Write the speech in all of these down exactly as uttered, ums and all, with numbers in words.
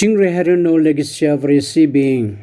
Chingri hairanu leikashiya Vareshibing.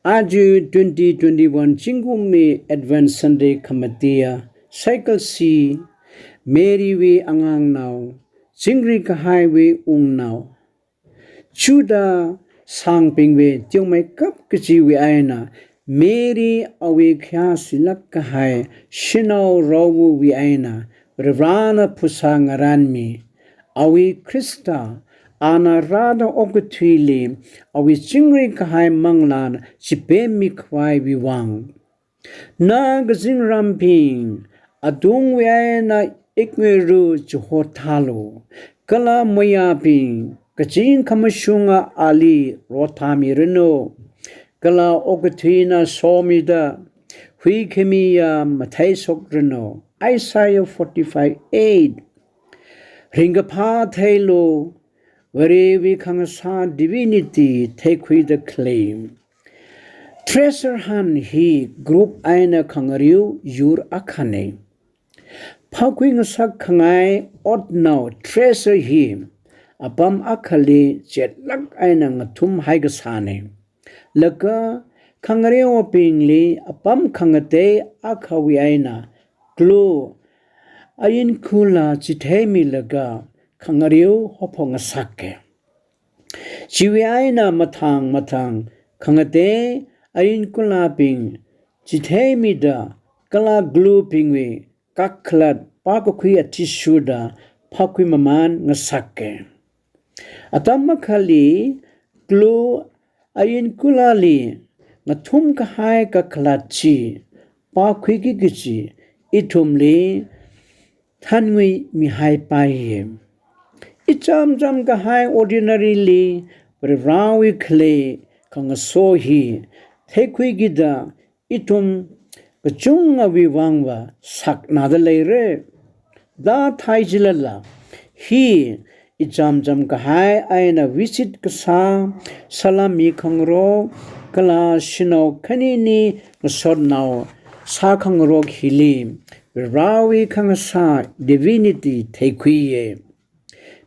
Aja twenty twenty-one zingkumwui Advent Sunday khamatia, Cycle C, Mary wui angangnao, chingri kahaiwui wungnao. Judah sāngbingwui teomeikap kajiwui eina, Mary awui khayāshilāk kahai shanao raowui eina, Varivarana phasā ngaranmi, awui Khrista, ana rāda okathuili, awui chingri kahai manglāna chipemmi khavaiwui vang. Na kazingrambing, atungwui eina ikmiru chihothālu, kala moyābing, kaching khamashunga ali rothamiranu, kala okathuina somida, huikhamiya matheishokranu. Isaiah forty-five eight. Ringkaphā theilu, Varewui khangasā divinity theikhuida khalei. Treasure hunt hi group eina khangareo yur akhana. Phākhui ngasak khangai otnao treasure hi apam akhali chetlāk eina ngathumhai kasāna. Laga khangareobingli apam khangatei akhawui eina clue, ain khula chitheimilaga khangareo haophok ngasaka. Chiwui eina mathang mathang khangatei ain khulabing chitheimida kala clue bingwui kakhalat pākakhui athishurda phākhui mamān ngasaka. Atam akhali clue ain khulali ngathum kahai kakhalat chi pākhuiki kaji ithumli thanngui mihaipaiya. Icham cham kahai ordinary li Varivarawui khalei khangaso hi theikhuikida ithum kachungawui vangva saknada leira. Da thai jilala, hi icham cham kahai eina visit kasā, salami khangarok, kala shanao khanini ngasotnao sākhangarok hili, Varivarawui khangasā divinity theikhuiya.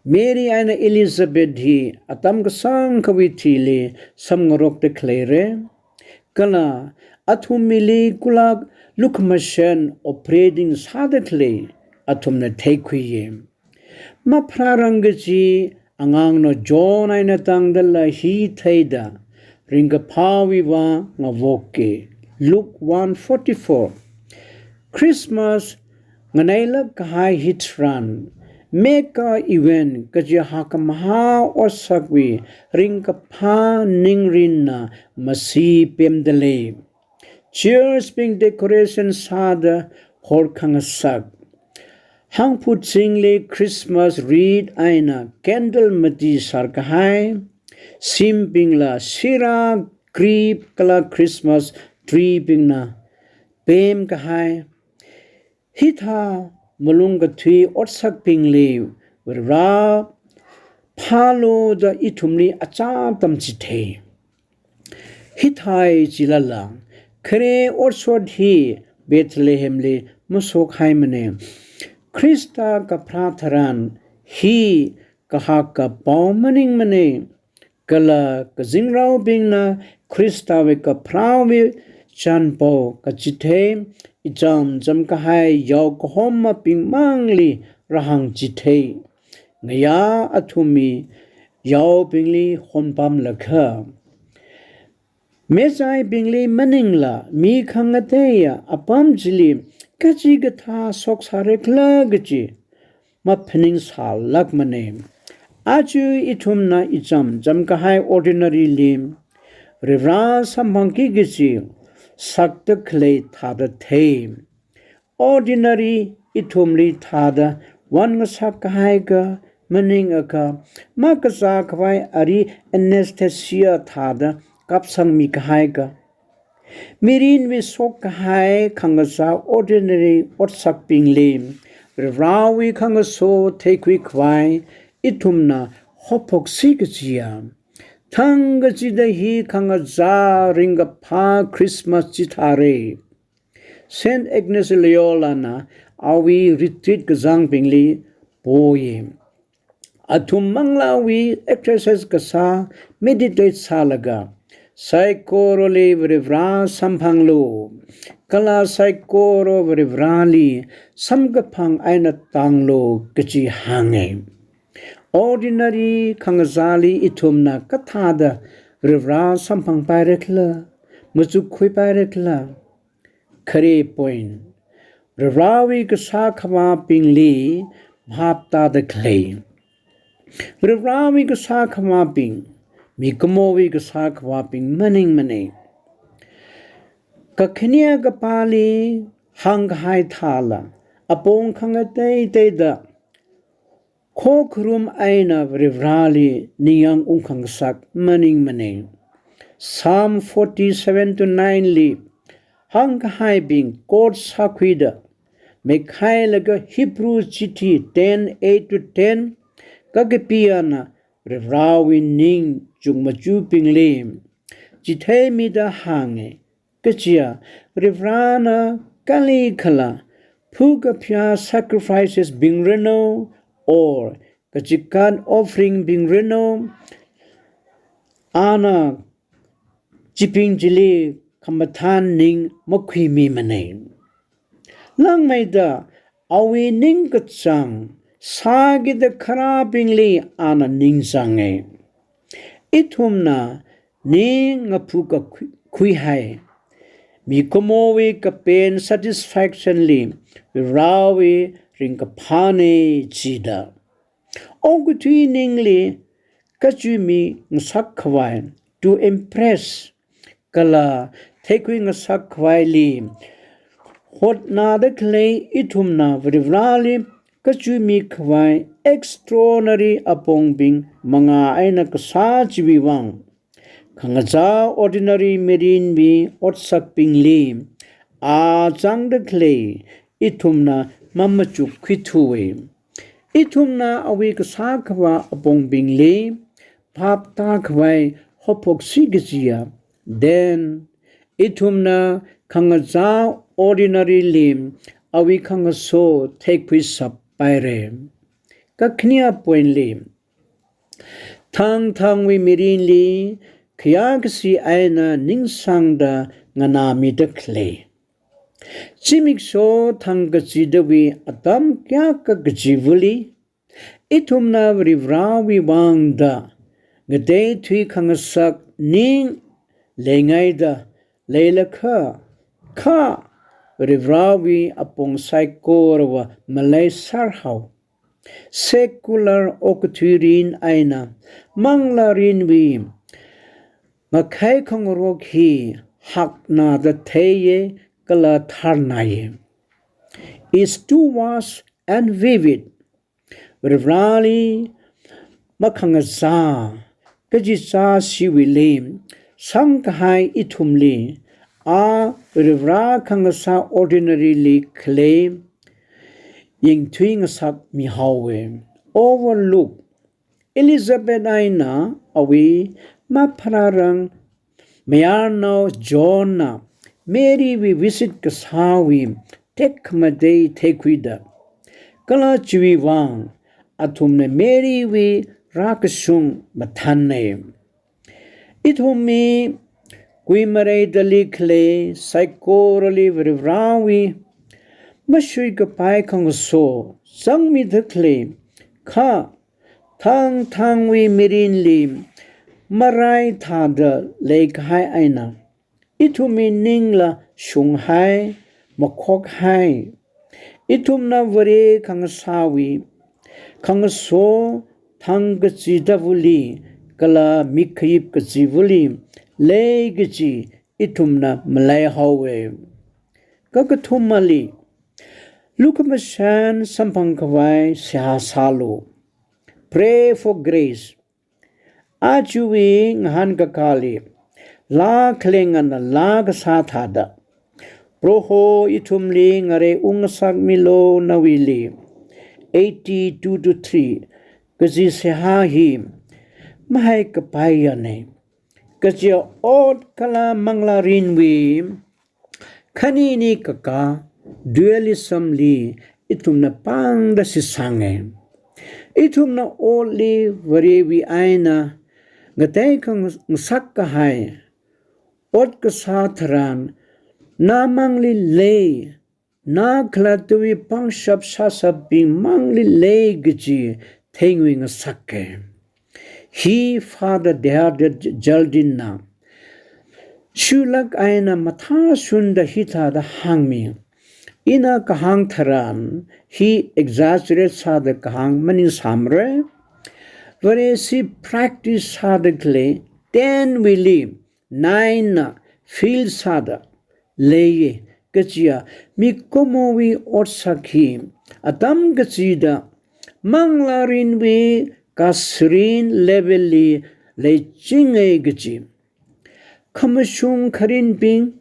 Mary eina Elizabeth hi atam kasāngkhawui thili samngarokda khaleira. Kala athumwuili khula lukhamashan operating sāda khalei athumna theikhuiya. Mapharārang kaji angangnao John eina tangdala hi theida ringkaphāwui vang ngavoka. Luke one forty-four. Christmas nganailāk kahai hitharan, mega event kaji hakkhamahā otsakwui ringkaphā ningrinna masi pemda lei. Church bing decoration sāda horkhangasak, hangphut zingli Christmas wreath eina candle mati sārkahai, simbingla sira, grape kala Christmas tree bingna pemkahai. Hithā malung kathui otsakbingli Varivara phālu da ithumli achā tamchithei. Hithā jilala, khare otshot hi Bethlehemli mashokhaimana. Khrista kapharā tharan hi kahaka pao maningmana. Kala kazingraobingna Khristawui kapharāwui chānpao kachithei, icham cham kahai yao kahomabing mangli rāhāngchithei. Ngayā athumwui yaobingli honpamlakha, Magiibingli maningla mi khangateiya apam chili kachikathā shoksārakhala kaji maphaningsālākmana. Aja ithumna icham cham kahai ordinary li Varivara samphangki kaji sakta khalei thāda thei. Ordinary ithumli thāda vānngasak kahai ka, maningakha makazā khavai ari anesthesia thāda kapsangmi kahai ka. Mirinwui shok kahai khangazā ordinary otsakbingli Varivara khangaso theikhui khavai ithumna haophoksi kajiya. Thang kachida hi khangazā ringkaphā Christmas chithāra. Saint Ignatius Loyola na awui retreat kazangbingli poi. Athum manglāwui exercise kasā meditate sālaga, saikorali Varivarā samphanglu, kala saikora Varivarāli samkaphang eina tanglu kaji hānga. Ordinary khangazāli ithumna kathāda Varivarā samphangpaira khala, machukkhuipaira khala? Khare point, Varivarāwui kasā khavābingli phap tāda khalei. Varivarāwui kasā khavābing, mikumowui kasā khavābing maningmana. Kakhane kapāli hāngkahai thāla, apong khangateiteida khokharum eina Varivarāli ningyāng ungkhangasak maningmana. Psalm forty-seven to nine li hāngkahaibing quote sākhuida, meikhailaga Hebrew chithi ten eight to ten, kakapiyana Varivarāwui ning chukmajubingli chitheimida hānga, kajiya Varivarāna kali khala phakaphayā sacrifices bing ranu, or kachikat offering bing ranu, ana chibing chili khamathān ning makhuimimana. Langmeida awui ningkachāng sākida kharābingli ana ningchānga. Ithumna ning ngaphukakhui-, khuihai, mikumowui kapen satisfaction li Varivarāwui ringkaphāna jida, okathui ningli kachuimi ngasak khavai, to impress, kala theikhui ngasak khavaili hotnada khalei ithumna Varivarāli kachuimi khavai extraordinary apongbing mangā eina kasā chiwui vang, khangachā ordinary mirinwui otsakbingli achāngda khalei ithumna mamachukkhuithuwa. Ithumna awui kasā khavā apongbingli phap tākhavai haophoksi kajiya, then ithumna khangachā ordinary li awui khangaso theikhuishappaira. Kakhanea point li, thangthangwui mirinli khayākashi eina ningsāngda nganāmida khalei. Zimiksho thangkachidawui atam kayākha kachivali, ithumna Varivarāwui vangda ngateithui khangasak ning leingaida leilakha, kha Varivarāwui apong saikorawui maleisārhao. Secular okathui rin eina manglā rinwui ngakhai khangarok hi haknada theiya kala tharnāya. It's too vast and vivid. Varivarāli makhangachā, kachichā shiwuili sangkahai ithumli, a Varivarā khangachā ordinary li khalei yangthui ngasakmihaowa. Overlook. Elizabeth eina awui mapharārang mayarnao Johnna Marywui visit kasāwui tekhamatei theikhuida, kala chiwui vang athumna Marywui rākashung mathāna. Ithum mi kuimareidali khalei saikorali Varivarāwui mashuikapai khangaso zangmida khalei, kha thangthangwui mirinli maraithāda leikahai eina, ithumwui ningla shunghai, makhokhai. Ithumna Vare khangasāwui khangaso thangkachidawuili kala mikhayip kachivali lei kaji ithumna maleihaowa. Kakathumali, lukhamashan samphang khavai seihā sālu. Pray for grace. Ajawui ngahānkakāli, laa khalengana laa kasā thāda, Proho ithumli ngarei ungngasakmilu nawuili, eighty-two to three, kaji seihā hi mahaikapaiya nei. Kajiya ot kala manglā rinwui khanini kakā, dualism li ithumna pāngda shitsanga. Ithumna otli Varewui eina ngatei khangasak kahai ot kasā tharan, na mangli lei, na khalattawui pangshap sāshapbing mangli lei kaji theingui ngasaka. Hi Father Teilhard de Chardin na shulak eina mathāshungda hithāda hāngmi. Ina kahāng tharan hi exaggerate sāda kahāng maningsāmara. Varewui practice sāda khalei ten wuili nine na fill sāda leiya kajiya mikumowui otsak hi atam kachida manglārinwui kasharin level li leichinga kaji. Khamashung kharingbing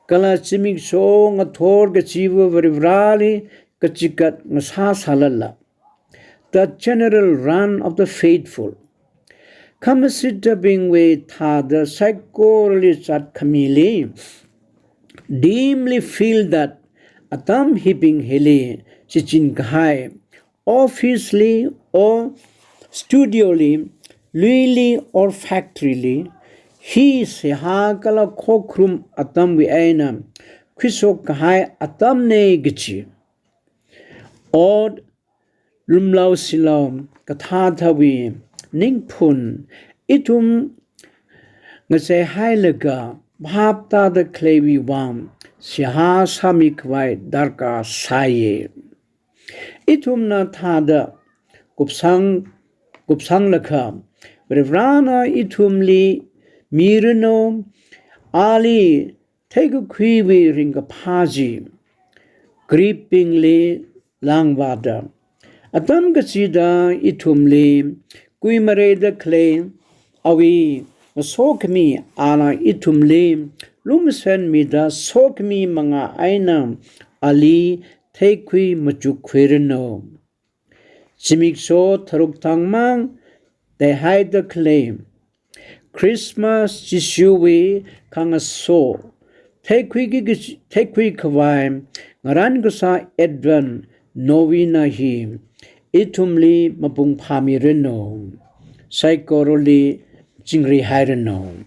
kala zimiksho ngathor kachiva Varivarāli kachigat ngasāsālala, the general run of the faithful, khamashittabingwui thāda saikorali zatkhamili, deeply feel that atam hibing hili shichin kahai, office li or studio li, luili or factory li, hi seihā kala khokharum atamwui eina khuishok kahai atamna kaji. Ot lumlao silao kathāthāwui ningphun ithum ngacheihailaga phap tāda khaleiwui vang seihā sāmi khavai darkar sāya. Ithumna thāda kupsang, kupsanglakha, Varivarāna ithumli miranu, ali theikakhuiwui ringkaphā chi, Greekbingli langvāda, atam kachida ithumli kuimareida khalei awui ngasokhami ana ithumli lumashanmida sokhami manga eina ali theikhui machukkhuiranu. Zimiksho tharuk thangmang teihaida khalei Christmas Jishuwui khangaso theikhuiki, theikhui khavai ngaran kasā Advent novena hi ithumli mapung phāmiranu, saikorali chingri hairanu.